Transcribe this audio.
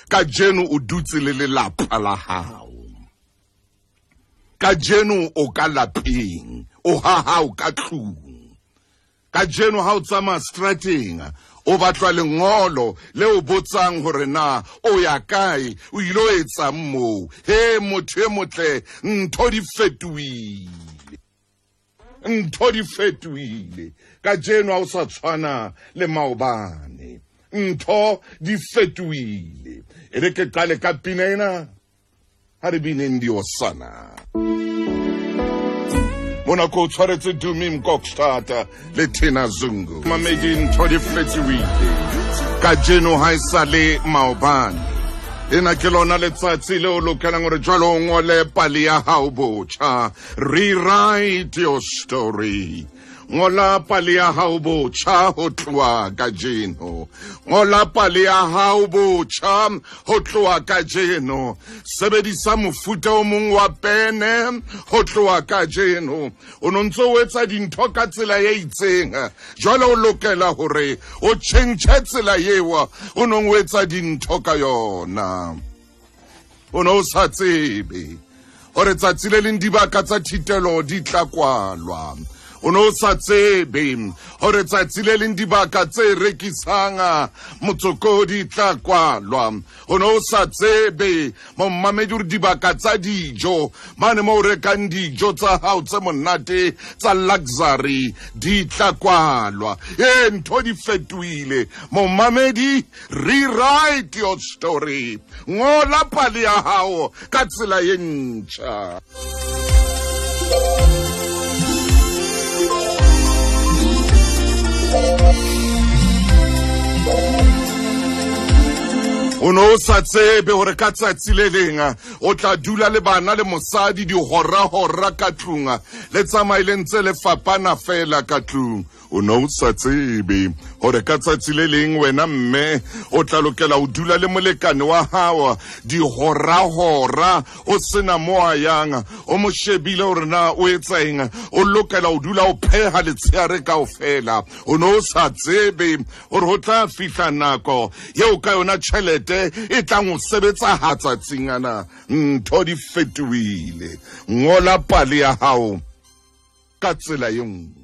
Kajeno o dutse le lelapa la hao. Kajeno o ka lapeng, o ha hao ka tlung. Kajeno ha o tsamaya strateng, o batlwa lengolo le o botsang hore na o ya kae, o ile o etsang moo. He motho e motle, ntho di fetohile. Ntho di fetohile. Kajeno ha o sa tshwana le maobane. Ntho di fetohile. E re ke qale ka pina ena. Ha re bineng diosana. Mona ko tshwaretse Dumi Mkokstad le Tina Zungu. Mamedi, ntho di fetohile. Kajeno ha e sa le maobane. Ena ke lona letsatsi leo lokelang hore jwale o ngole pale ya hao botjha. Rewrite your story. Ngola pale ya hao botjha ho tloha kajeno. Ngola pale ya hao botjha ho tloha kajeno. Sebedisa mofuta o mong wa pene ho tloha kajeno. O no ntso o etsa dintho ka tsela e itseng, jwale o lokela hore o tjhentjhe tsela eo o nong o etsa dintho ka yona. O no sa tsebe hore tsatsi le leng dibaka tsa thitelo di tla kwalwa. O no sa tsebe hore tsatsi le leng dibaka tse rekisang motsoko di tla kwalwa. O no sa tsebe momamedi hore dibaka tsa dijo mane mo o rekang dijo tsa hao tse monate tsa luxury di tla kwalwa. E ntho di fetohile. Momamedi, rewrite your story. Ngola pale ya hao ka tsela e ntjha. O no o sa tsebe hore ka tsatsi le leng o tla dula le bana le mosadi dihora-hora ka tlung, le tsamaile ntse le fapana fela ka tlung. O no o sa tsebe hore ka tsatsi le leng wena mme o tla lokela ho dula le molekane wa hao dihora-hora o sena mo a yang, o mo shebile hore na o etsa eng, o lokela ho dula o pheha letsheare kaofela. O no o sa tsebe hore ho tla fihla nako eo ka yona tjhelete e tlang ho sebetsa ha tsatsing ana. Ntho di fetohile. Ngola pale ya hao ka tsela e nngwe.